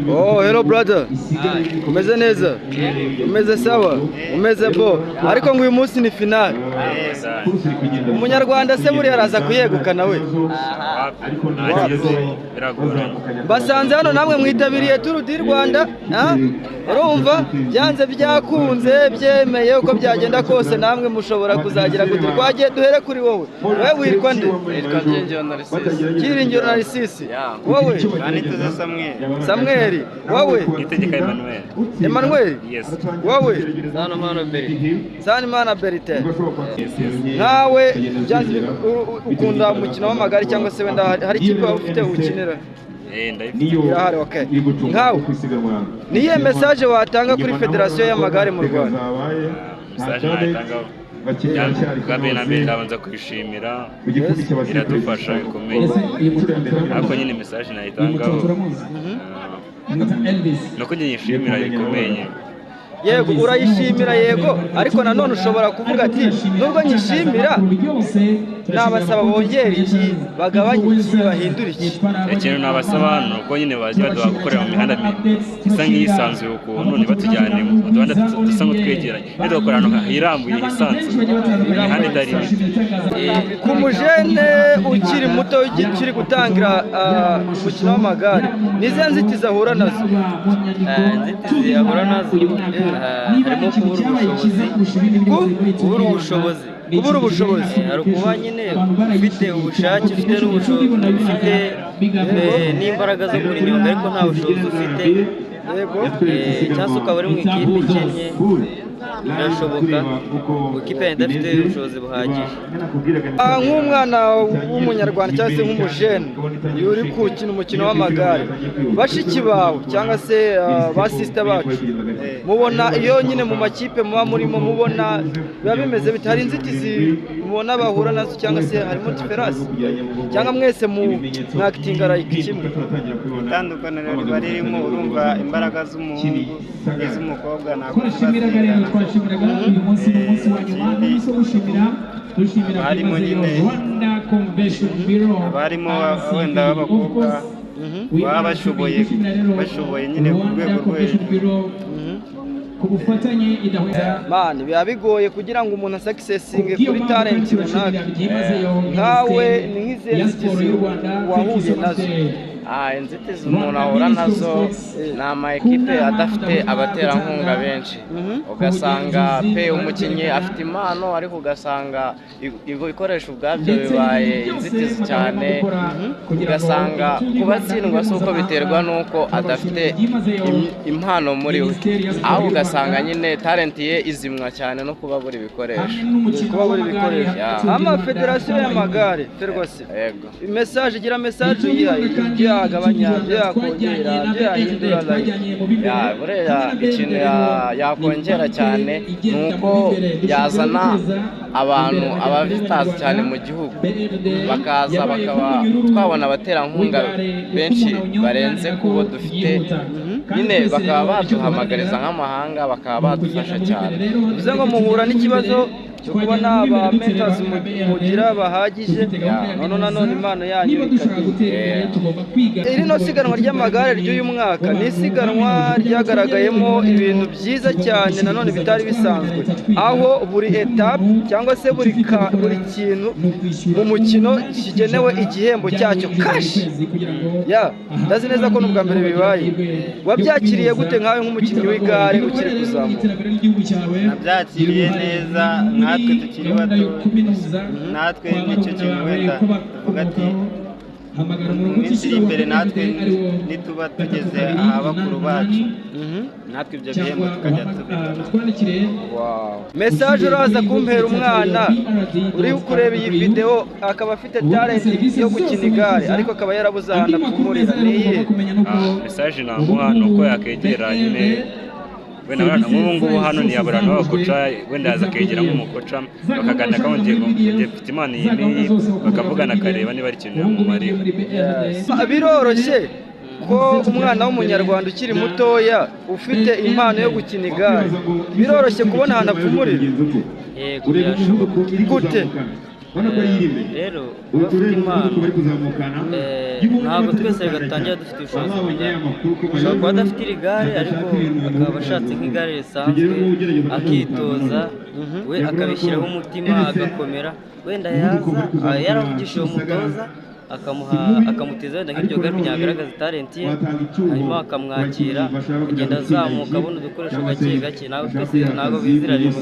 Oh, hello brother. Umeze neza? Umeze sawa? Umeze bo? Ariko ngo uyu munsi ni finale. Umunyarwanda se buriya araza kuyegukana we? Basanze hano namwe mwitabiriye Tour du Rwanda, urumva byanze byakunze byemeye uko byagenda kose namwe mushobora kuzagira gute. Twagiye duhere kuri wowe. Wewe witwa nde? Nitwa Byiringiro Narcisse. Byiringiro Narcisse. Wowe? Nitwa Samuel. Samuel. Wowe? Nitegeka Emmanuel. Emmanuel? Yes. Wowe? Zanimana Bertin. Zanimana Bertin. Nawe byanze ukunda umukino w'amagare cyangwa se wenda hari ikipe ufite ukinira? Irahari, okay. Nkawe niye message watanga kuri federasiyo y'amagare mu Rwanda? Message natanga bwa na mbere ndabanza kwishimira, iradufasha bikomeye, ariko nyine message nayitangaho nuko njye nyishimira bikomeye. Yego urayishimira, yego, ariko nanone ushobora kuvuga ati nubwo nyishimira nabasaba bongera iki, bagabanye iki, bahindura iki. Ikintu nabasaba ni uko nyine baje baduha gukorera mu mihanda isa nk'iyisanzuye ukuntu, ntibatujyane mu duhanda dusa nk'utwegeranye, ntidukore ahantu hirambuye hisanzuye, imihanda itari mito. Ku mujene ukiri muto ukiri gutangira umukino w'amagare, ni izihe nzitizi ahura nazo? Inzitizi ahura nazo harimo kubura ubushobozi. Kubura ubushobozi. Kubura ubushobozi. Hari ukuba nyine ufite ubushake, ufite n'ubushobozi, ufite n'imbaraga zo kurinyonga ariko nta bushobozi ufite, cyangwa se ukaba uri mu ikipe ikennye, birashoboka ikipe idafite ubushobozi buhagije. Nk'umwana w'umunyarwanda cyangwa se nk'umujene uri gukina umukino w'amagare, bashiki bawe cyangwa se ba sister bacu, mubona iyo nyine mu makipe muba murimo, mubona biba bimeze bite? Hari inzitizi mubona bahura nazo cyangwa se harimo diferanse, cyangwa mwese mu mwakitinga like kimwe? Itandukaniro riba ririmo, urumva imbaraga z'umuhungu n'iz'umukobwa ntabwo zingana. Harimo nyine abarimo wenda b'abakobwa baba bashoboye nyine ku rwego rwo hejuru. Man, biba bigoye kugira ngo umuntu asuccessinge kuri talent runaka. Nkawe ni nk'izihe nzitizi wahuye nazo? Inzitizi umuntu ahura nazo ni ama ekipe adafite abaterankunga benshi, ugasanga pe umukinnyi afite impano ariko ugasanga ibikoresho ubwabyo bibaye inzitizi cyane, ugasanga kubatsindwa si uko biterwa n'uko adafite impano muri we, aho ugasanga nyine talent ye izimwa cyane no kuba buri bikoresho. Kuba buri bikoresho. Ama federasiyo y'amagare Ferwacy, message igira message uyihaye yagabanya, yakongera, yahindura like. Buriya ikintu yakongera cyane ni uko yazana abantu ababitazi cyane mu gihugu, bakaza bakaba twabona abaterankunga benshi barenze kubo dufite nyine, bakaba baduhamagariza nk'amahanga bakaba badufasha cyane. Bivuze ngo muhura n'ikibazo cyo kuba nta ba mentors mugira bahagije, none nanone impano yanyu ikagenda. Iri siganwa ry'amagare ry'uyu mwaka ni isiganwa ryagaragayemo ibintu byiza cyane nanone bitari bisanzwe, aho buri etape cyangwa se buri kintu mu mukino kigenewe igihembo cyacyo cash. Ya, ndazi neza ko n'ubwa mbere bibaye. Wabyakiriye gute nkawe nk'umukinnyi w'igare ukiri kuzamuka? Nabyakiriye neza, natwe tukiri bato, natwe nicyo kintu wenda tuvuga ati mu minsi iri imbere natwe nituba tugeze aha bakuru bacu, natwe ibyo bihembo tukajya tubibona. Message uraza kumpera umwana uri kureba iyi video akaba afite talent yo gukina igare ariko akaba yarabuze ahantu apfumurira, ni iyihe? Message namuha ni uko yakegera nyine wenda nk'ubu ngubu hano ntiyabura n'abakoca, wenda yaza akegera nk'umukoca bakaganira akamubwira ngo njye mfite impano iyi n'iyi, bakavugana akareba niba ari ikintu yamumarira. Biroroshye ko umwana w'umunyarwanda ukiri mutoya ufite impano yo gukina igare, biroroshye kubona ahantu apfumurira? Yego, birashoboka. Gute? Rero bafite impano, ntabwo twese bigatangira dufite ubushobozi bw'igare. Ushobora kuba adafite iri gare ariko akaba ashatse nk'igare risanzwe akitoza, we akabishyiraho umutima agakomera, wenda yaza yaravugishije umutoza akamuteza wenda nk'iryo gare kugira ngo agaragaze talenti ye, hanyuma akamwakira agenda azamuka abona udukoresho gake gake. Ntabwo twese ntabwo bizira rimwe.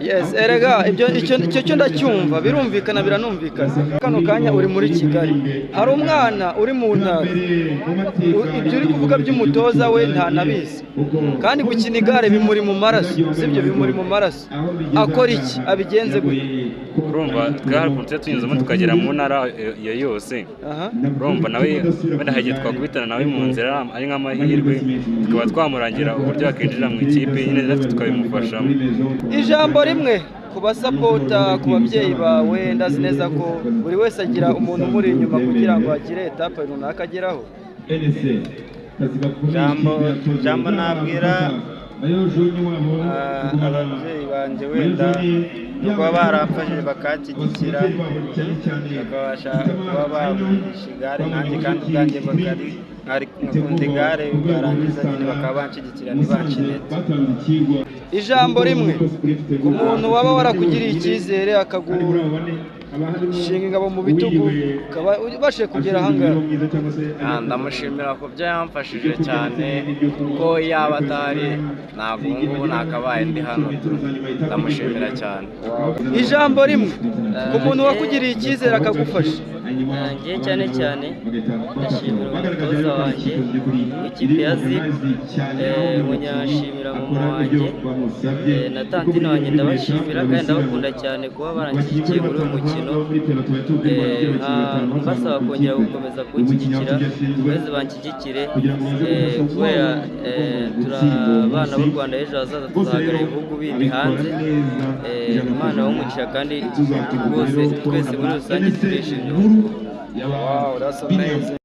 Yes, erega ibyo icyo cyo ndacyumva, birumvikana, biranumvikana. Kano kanya uri muri Kigali, hari umwana uri mu ntara, ibyo uri kuvuga by'umutoza we ntanabizi, kandi gukina igare bimuri mu maraso, sibyo? Bimuri mu maraso. Akora iki? Abigenze gute? Urumva twarakunze tunyuzamo tukagera mu ntara iyo yose. Urumva nawe wenda hari igihe twakubitana nawe mu nzira ari nk'amahirwe, tukaba twamurangira uburyo yakinjira mu ikipe nyine, natwe tukabimufashamo. Ijambo rimwe ku basapota, ku babyeyi bawe, ndazi neza ko buri wese agira umuntu umuri inyuma kugira ngo agire etape runaka ageraho. Jambo nabwira ababyeyi banjye wenda ni ukuba baramfashije bakanshyigikira, bakabasha kuba bagurisha igare nanjye, kandi ubwanjye nkakunda igare, barangiza nyine bakaba banshyigikira ntibancinete. Ijambo rimwe ku muntu waba warakugiriye icyizere akagushinga ingabo mu bitugu ukaba ubashije kugera ahangaha. Ndamushimira ku byo yamfashije cyane, ko yaba atari ntabwo ubu ngubu nakabaye ndi hano. Ndamushimira cyane. Ijambo rimwe ku muntu wakugiriye icyizere akagufasha. Ngiye cyane cyane ndashimira umutoza wanjye w'ikipe ya ZIP, munyashimira mama wanjye na tantine wanjye, ndabashimira kandi ndabakunda cyane kuba baranshyigikiye muri uyu mukino. Mbasaba kongera gukomeza kunshyigikira, bakomeze banshyigikire, kubera turi abana b'u Rwanda, ejo hazaza tuzahagarara ibihugu bindi hanze. Imana ibahe kandi rwose twese muri rusange turishimye. Wow, that's amazing.